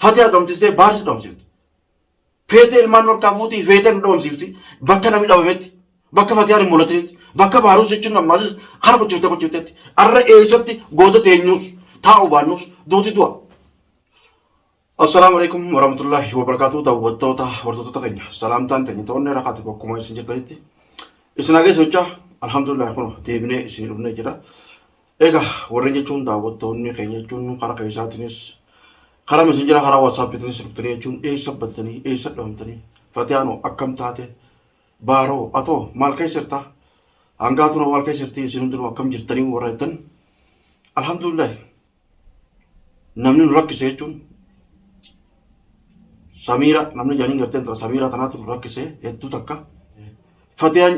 Fatiyaa dhabamsiistee baaris dhabamsiifte. Feetee ilmaan nu harkaa fuutii feetee nu dhabamsiifti. Bakka namni dhabametti bakka Fatiyaan hin mul'atinitti bakka baaruus jechuun ammaasis kana kuchiftee kuchifteetti. Arra eessatti goota teenyuus taa'u baannuus duuti du'a. Assalaamu alaikum warahmatullahi wabarakatuh daawwattoota hordoftoota keenya salaamtaan teenya to'annee rakaati bakkuma isin jirtanitti isin hageessa jechaa alhamdulillah kun deebinee isin dhufnee jira. Egaa warreen jechuun daawwattoonni keenya jechuun karaa keessaatiinis karaa messenjera karaa waatsaappiitiinis dhuftanii jechuun eessa baddanii eessa dhabamtanii fatiyaanoo akkam taate baaroo atoo maal keessa jirta hangaatunoo maal keessa jirti isin hundinuu akkam jirtanii warra jettan alhamdulillah namni nu rakkise jechuun Samiira namni jedhanii gartee intala Samiira tanaatu nu rakkise hedduu takka. Fatiyaan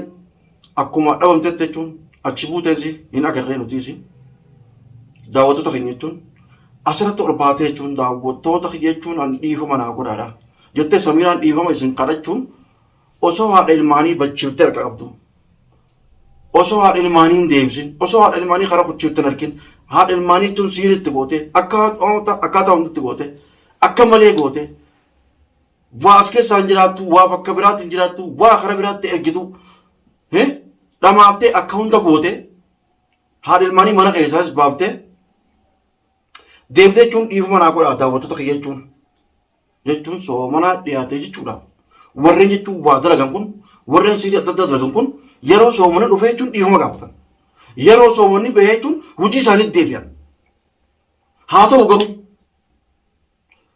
akkuma dhabamtetti jechuun achi buuteensi hin agarree nutiisi. Daawwattoota keenya jechuun asirratti ol baatee jechuun daawwattoota kiyya jechuun an dhiifama naa godhaadha. Jettee Samiiraan dhiifama isin kadhachuun osoo haadha ilmaanii bachiiftee harka qabdu. Osoo haadha ilmaanii hin deebisin, osoo haadha ilmaanii karaa kuchiifte hin argin, haadha ilmaanii tun siiritti goote, akkaataa hundatti goote, akka malee goote, waa as keessaa hin jiraattu, waa bakka biraatti hin jiraattu, waa karaa biraatti ergitu, dhamaaftee akka hunda goote, haadha ilmaanii mana keessaas baaftee, deemtee jechuun dhiifama naa godhaa daawwattoota kiyya jechuun. Jechuun soomanaa dhiyaatee jechuudha. Warreen jechuun waa dalagan kun warreen siirii adda addaa dalagan kun yeroo soomana dhufee jechuun dhiifama gaafatan. Yeroo soomanni bahee jechuun hojii isaaniitti deebi'an. Haa ta'u garuu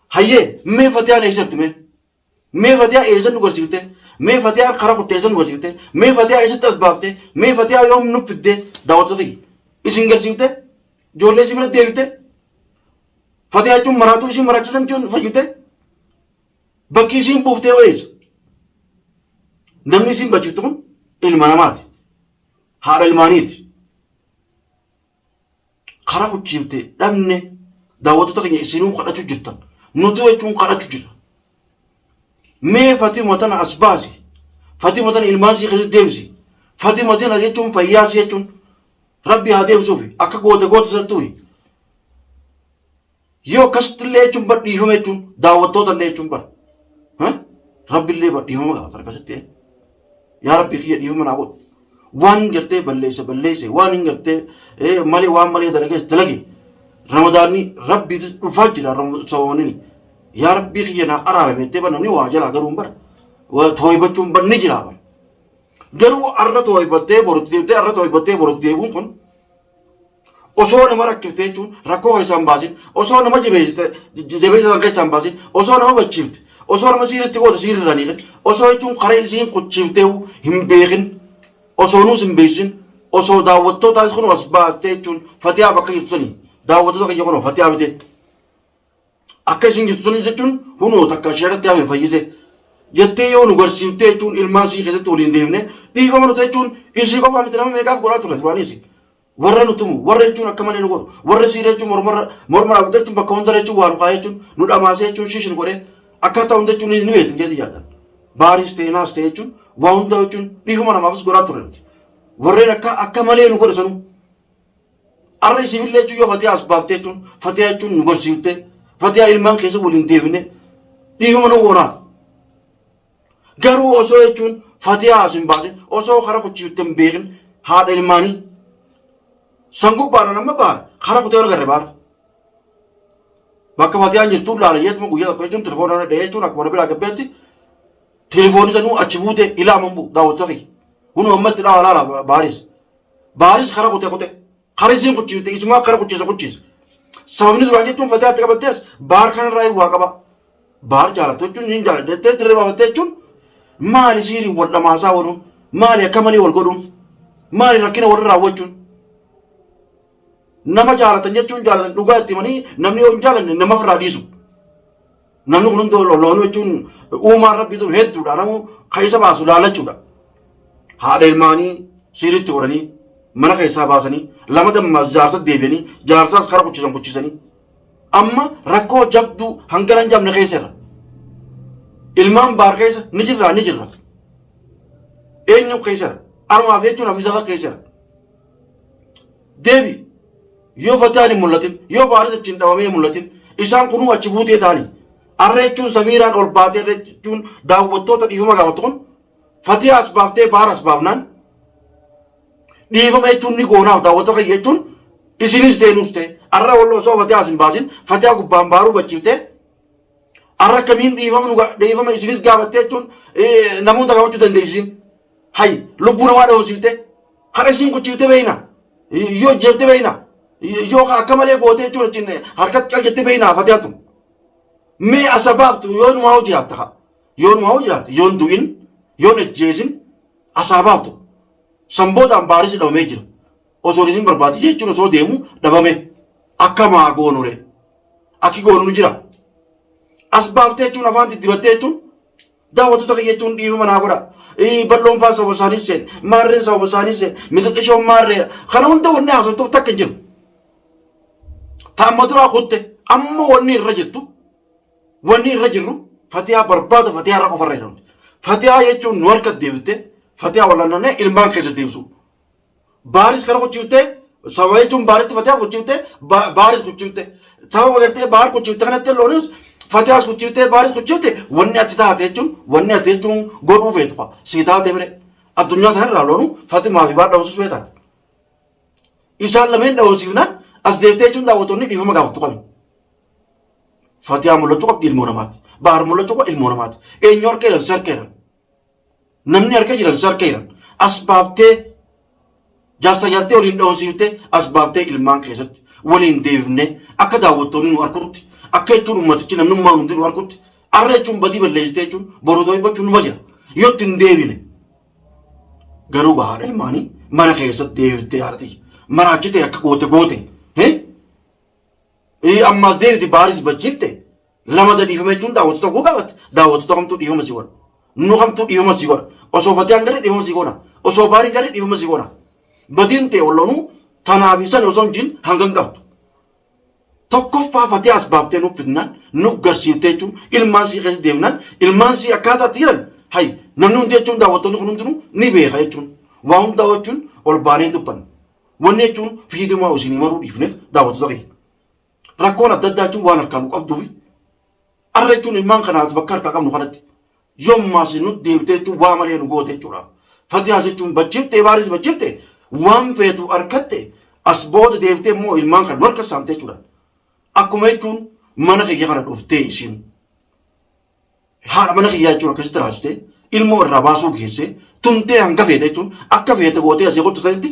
hayyee mee fatiyaan eessatti mee? Mee fatiyaa eessa nu garsiifte? Mee fatiyaa karaa kutte eessa nu garsiifte? Mee fatiyaa eessatti as baafte? Mee fatiyaa yoom nu fidde? Daawwattoota isin garsiifte? Ijoollee isin bira deebite? Fatiyaa jechuun maraatuu isiin maraachisan jechuun fayyite. Bakki isiin buuftee oyeessa. Namni isiin bachiftu kun ilma namaati. Haadha ilmaaniiti. Karaa kuchiifte dhabne daawwattoota keenya isinuu kadhachuu jirtan. Nuti jechuun kadhachuu jira. Mee Fatima tana as baasi. Fatima tana ilmaan sii keessatti deebisi. Fatima tana jechuun fayyaa sii jechuun Rabbi haa deebisuufi akka goote goota sattuufi. Yoo akkasitti illee jechuun bar dhiifama jechuun daawwattoota illee jechuun bar. Rabbi illee bar dhiifama gaafata akkasitti. Yaa Rabbi kiyya dhiifama naa godhu. Waan gartee balleesse balleesse waan hin gartee malee waan malee dalagees dalage. Ramadaanni Rabbiitis dhufaa jira sababni. Yaa Rabbii kiyya naa araarame jettee bar namni waa jalaa garuu hin bar. Tooybachuun bar ni jira bar. Garuu arra tooybattee borutti deebitee arra tooybattee borutti deebi'uun kun osoo nama rakkiftee jechuun rakkoo keessaa hin baasin osoo nama jabeessite jabeessa san keessaa hin baasin osoo nama bachiifte osoo nama siiritti goote siirrirraa hin hiikin osoo jechuun karaa isiin kuchiiftee hin beekin osoo nuus hin beeksisin osoo daawwattootaas kun as baastee jechuun fatiyaa bakka jirtu sanii daawwattoota kiyya kunoo fatiyaa bitee Akka isin jirtu sun jechuun hunoo takka sheekatti hafe fayyise jettee yoo nu garsiiftee jechuun ilmaan sii keessatti waliin deemne dhiifama nuti jechuun isii qofaa miti nama meeqaaf godhaa turre turaanis warra nu tumu warra jechuun akka malee nu godhu warra sii jechuun mormarra morma dhaabute jechuun bakka hunda jechuun waa nu kaa'ee jechuun nu dhamaasee jechuun shish nu godhee akkaataa hunda jechuun ni beektan jeetii yaadan baariis ta'e naas ta'e jechuun waa hunda jechuun dhiifama namaafis godhaa turre nuti warreen akka akka malee nu godhe sanuu Arra isiifillee jechuun yoo fatiyaa as baaftee jechuun fatiyaa jechuun nu gorsiiftee fatiyaa ilmaan keessa waliin deebine dhiifama nu goonaa. Garuu osoo jechuun fatiyaa as hin baasin osoo kara kuchiifte hin beekin haadha ilmaanii san gubbaadhaan amma baara kara kutee agarre baara. Bakka fatiyaan jirtuun laala jeetuma guyyaa tokko jechuun telefoona irra dhahee jechuun akkuma na biraa gabbeetti telefoonni sanuu achi buute ilaa amman bu'u daawwattoota kiyya. Kunoo ammatti dhawa laala baaris. Baaris kara kute kute. Kara isiin kuchiifte isumaa kara kuchiisa kuchiisa. Sababni duraan jechuun fatihaatti qabattees baar kanarraa waa qaba. Baar jaalattu jechuun niin jaaladha jettee dirree baafattee jechuun maali siiriin wal dhamaasaa ooluun maali akka malee wal godhuun maali rakkina walirraa raawwachuun. Nama jaalatan jechuun jaalatan dhugaa itti himanii namni yoo hin jaalanne nama ofirraa dhiisu. Namni kun hundi loonuu jechuun uumaan rabbii tun hedduudha. Namu kan isa baasu laalachuudha. Haadha ilmaanii siiritti godhanii mana keessaa baasanii lama dammaas jaarsa deebi'anii jaarsaas kara kuchisan kuchisanii. Amma rakkoo jabduu hangana hin jabne keessa irra. Ilmaan baar keessa ni jirra ni jirra. Eenyu keessa irra? Anumaaf jechuun hafiisa keessa irra. Deebi. Yoo fataan hin mul'atin, yoo baaris achi hin dhabamee hin mul'atin, isaan kunuu achi buutee ta'anii. Arra jechuun Samiiraan ol baatee arra jechuun daawwattoota dhiifama gaafattu kun Fatiyaa as baaftee Baar as baafnaan dhiifama jechuun ni goonaaf daawwattoota kiyya jechuun isinis ta'e nus ta'e arra wal osoo Fatiyaa as hin baasin Fatiyaa gubbaan baaruu bachiiftee arra akkamiin dhiifama nu dhiifama isinis gaafattee jechuun namoota gaafachuu dandeessisin hay lubbuu namaa dhoofsiftee kara isiin kuchiiftee beeyna yoo jeeftee beeyna yoo akka malee gootee jechuun achiin harkatti cal jettee beeyna Fatiyaa tun mee asabaaftu yoo numaa hojii haa yoo numaa hojii yoon du'in yoon ajjeesin asaa baaftu. San boodaan baaris dhabamee jira. Osoo isin barbaade jechuun osoo deemu dhabame. Akka maa goonure? Akki goonu jira. As baaftee jechuun afaan diddibattee jechuun daawwattoota kiyya jechuun dhiifama naa godha. Bal'oon faa sababa isaanii seen, maarreen sababa isaanii seen, mixuxishoon maarreedha. Kana hunda wanni haasoftuuf takka hin jiru. Taamma duraa kutte amma wanni irra jirtu Wanni irra jirru fatiyaa barbaada fatiyaa irra qofarra jedhamti. Fatiyaa jechuun nu harka deebifte fatiyaa wal'aanannee ilmaan keessa deebisu. Baaris kana kuchiftee sababa jechuun baaritti fatiyaa kuchiftee baaris kuchifte sababa gartee baar kuchifte kanatti loonis fatiyaas kuchiftee baaris kuchifte wanni ati taate jechuun wanni ati jechuun godhuu feetu fa'a sii taate bire addunyaa kanarraa loonu fatimaa fi baar dhabamsiisuu feetaati. Isaan lameen dhabamsiifnaan as deebitee jechuun daawwattoonni dhiifama gaafattu qabu. Fatiyaa mul'achuu qabdi ilmoo namaati. Bahar mul'achuu qaba ilmoo namaati. Eenyu harka jiran si harka jiran. Namni harka jiran si harka jiran. As baaftee jaarsa jaartee waliin dhoofsiiftee as baaftee ilmaan keessatti waliin deebifnee akka daawwattoonni nu arkutti akka jechuun ummatichi namnummaan hundi nu arkutti arra jechuun badii balleessitee jechuun boroo to'iffachuun numa jira. Yoo itti hin deebine garuu haadha ilmaanii mana keessatti deebiftee haadha tiyya maraachitee akka goote goote. Ammaas deebite baaris bachiifte lamata dhiifama jechuun daawwattoota koo gaafatte daawwattoota kamtuu dhiifama si godha nu kamtuu dhiifama si godha osoo fatiyaan garee dhiifama si goona osoo baariin garee dhiifama si goona badiin ta'e walloonuu tanaa fi sana osoo hin jiin hanga hin qabdu. Tokkoffaa fatiyaa as baaftee nuuf fidnaan nu garsiiftee jechuun ilmaan sii keessa deemnaan ilmaan sii akkaataa itti jiran hay namni hundi jechuun daawwattoonni kun hundinuu ni beeka jechuun waa hundaa jechuun ol baanee hin dubbanne. Wanni jechuun fiidumaa isinii maruu dhiifneef daawwattoota keenya. Rakkoon adda addaa jechuun waan harkaa nu qabduufi arra jechuun ilmaan kanaatu bakka harkaa qabnu kanatti yommaas nu deebitee jechuun waa malee nu goote jechuudha. Fatihaas jechuun bachifte baaris bachifte waan feetu harkatte as booda deebitee immoo ilmaan kana nu harka saamte jechuudha. Akkuma jechuun mana kiyya kana dhuftee isiin haadha mana kiyyaa jechuun akkasitti raasitee ilmoo irraa baasuu geessee tumtee hanga feete jechuun akka feete gootee asii kottu sanitti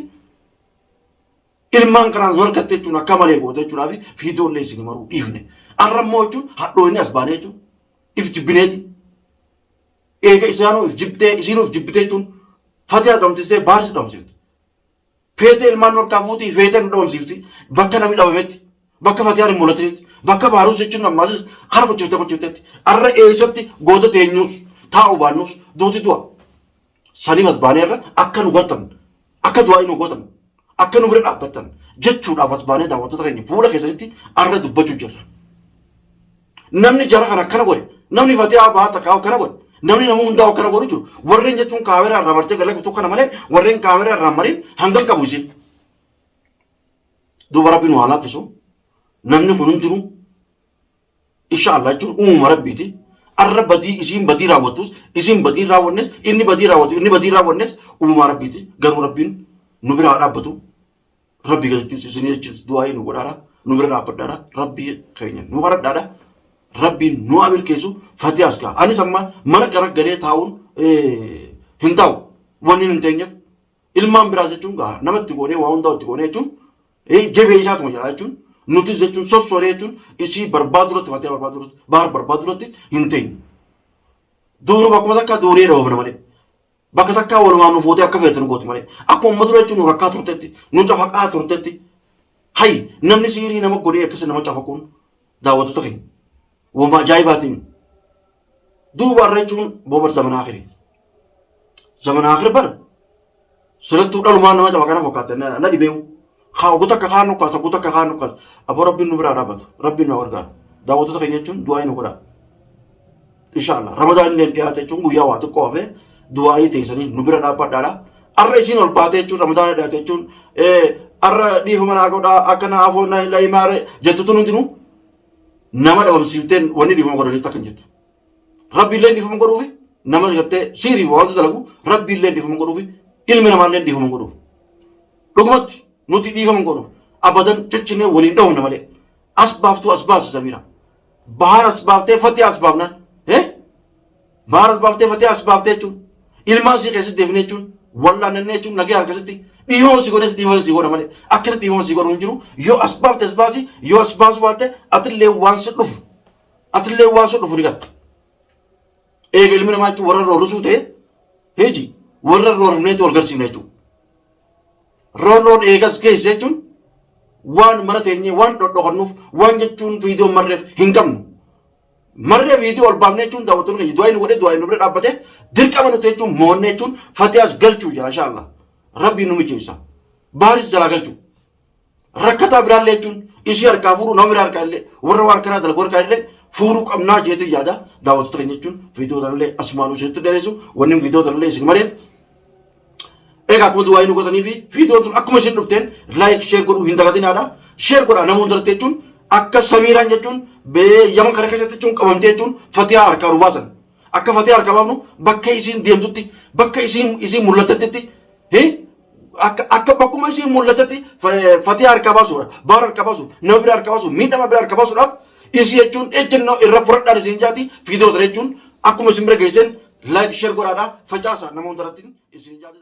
ilmaan kanaan nu harkatte jechuun akka malee goote jechuudhaa fi fiidoollee isin maruu dhiifne. Arra immoo jechuun hadhooyni as baanee jechuun if jibbineeti. Eega isaanuu if jibbitee isiinuu if jibbitee jechuun fatihaa dhamsistee baarsi dhamsifte. Feetee ilmaan nu harkaa fuutii feetee nu dhabamsiifti bakka namni dhabametti bakka fatiyaan hin mul'atinitti bakka baaruus jechuun ammaasis kana kuchiftee kuchifteetti arra eessatti goota teenyuus taa'u baannuus duuti du'a. Saniif as baanee irra akka nu gartan akka du'aa nu gootan akka nu bira dhaabbattan jechuudhaaf as baanee daawwattoota keenya fuula keessanitti arra dubbachuu jirra. Namni jara kana akkana godhe namni fatiyaa bahaa takkaa akkana godhe namni nama hundaa akkana godhu jiru warreen jechuun kaameraa irraa martee galakiftu kana malee warreen kaameraa irraa marin hangam qabu isin. Duuba rabbi nu haa laaffisu namni kun hundinuu insha Allah jechuun uumama rabbiiti. Arra badii isiin badii raawwattus isiin badii raawwannes inni badii raawwatu inni badii raawwannes uumamaa rabbiiti garuu rabbiin nu biraa haa dhaabbatu. Rabbi gaditti isin jechuun du'aayii nu godhaara nu bira dhaabbadhaara rabbi keenya nu kadhadhaadha rabbiin nu haa milkeessu fatiyaas gaa anis amma mana gara galee taa'uun hin taa'u wanni hin teenyeef ilmaan biraas jechuun gaa namatti goonee waa hundaa itti goonee jechuun jabee isaatuma jira jechuun nutis jechuun sossooree jechuun isii barbaadu irratti fatiyaa barbaadu irratti baar barbaadu irratti hin teenyu. Duuru bakkuma takka duunee dhabamna malee. Bakka takkaa walumaan nu fuutee akka feete nu gooti malee. Akkuma amma dura jechuun nu rakkaa turtetti, nu cafaqaa turtetti. Hay namni siirii nama godhee akkasi nama cafaquun daawwattoota keenya. Wama ajaa'ibaatiin. Duuba irra jechuun boobar zaman akhirii. Zaman akhir bara. Sanattuu dhalumaan nama cafaqana fakkaate na dhibeewu. Haa ogu takka kaan nukkaasa ogu takka kaan nukkaasa. Aboo rabbiin nu biraa dhaabbatu. Rabbiin nu gargaaru. Daawwattoota keenya jechuun du'aa nu godhaa. Inshallah Ramadaan illee dhiyaate jechuun guyyaa waa xiqqoo hafee du'aayii teessanii nu bira dhaabbadhaadha. Arra isiin ol baate jechuun Ramadaan dhiyaate jechuun arra dhiifama naa godhaa akka naa afoo naa laayimaa jettu tun hundinuu Nama dhabamsiifteen wanni dhiifama godhaniif takka hin jirtu. Rabbi illee dhiifama godhuufi nama gartee siiriif waantu dalagu Rabbi illee dhiifama godhuufi ilmi namaa illee dhiifama godhuuf. Dhugumatti nuti dhiifama godhuuf abadan ciccinee waliin dhahumna malee. As baaftuu as baasi Samiira. Bahar as baaftee Fatiyaa as baafnaan. Bahar as baaftee Fatiyaa as baaftee jechuun ilmaan sii keessatti deebinee jechuun wallaannannee jechuun nagee harkasitti dhiifama si godhes dhiifama si godha malee akkana dhiifama si godhu hin jiru. Yoo as baafte as baasi, yoo as baasu baatte atillee waan si dhufu, atillee waan si dhufu ni garta. Eega ilmi namaa jechuun warra roorrisuu ta'e heeji warra roorrifneetti wal garsiifna jechuudha. Roorroon eegas geesse jechuun waan mara teenyee waan dhodhokannuuf waan jechuun viidiyoon marreef hin qabnu. Marree viidiyoo ol baafnee jechuun daawwattoonni keenya du'aa inni godhee du'aa inni bira dhaabbatee dirqama nuti jechuun moonnee jechuun fatiyaas galchuu jira inshallah. Rabbiin nu mijeessa. Baaris jalaa galchuu. Rakkataa biraallee jechuun isii harkaa fuudhuu nama biraa harkaa illee warra waan kanaa dalagu harkaa illee fuudhuu qabnaa jeetii yaada daawwattoota keenya jechuun viidiyoo tanallee asumaan isinitti dheeressu wanni viidiyoo tanallee isin mareef. Egaa akkuma du'aa nu gootanii fi viidiyoon tun akkuma isin dhufteen like share godhuu hin dagatinaadha. Share godhaa nama hundarratti jechuun akka Samiiraan jechuun Yaman kana keessatti jechuun qabamtee jechuun Fatihaa harkaa nu baasan. Akka Fatihaa harkaa baafnu bakka isiin deemtutti, bakka isiin mul'attetti, akka bakkuma isiin mul'attetti Fatihaa harkaa baasuudha. Baara harkaa baasu, nama biraa harkaa baasu, miidhama biraa harkaa baasuudhaaf isii jechuun ejjennoo irra fudhadhaan isin jaati. Viidiyoo tana jechuun akkuma isin bira geesseen like share godhaadha facaasa nama hundarratti isin jaati.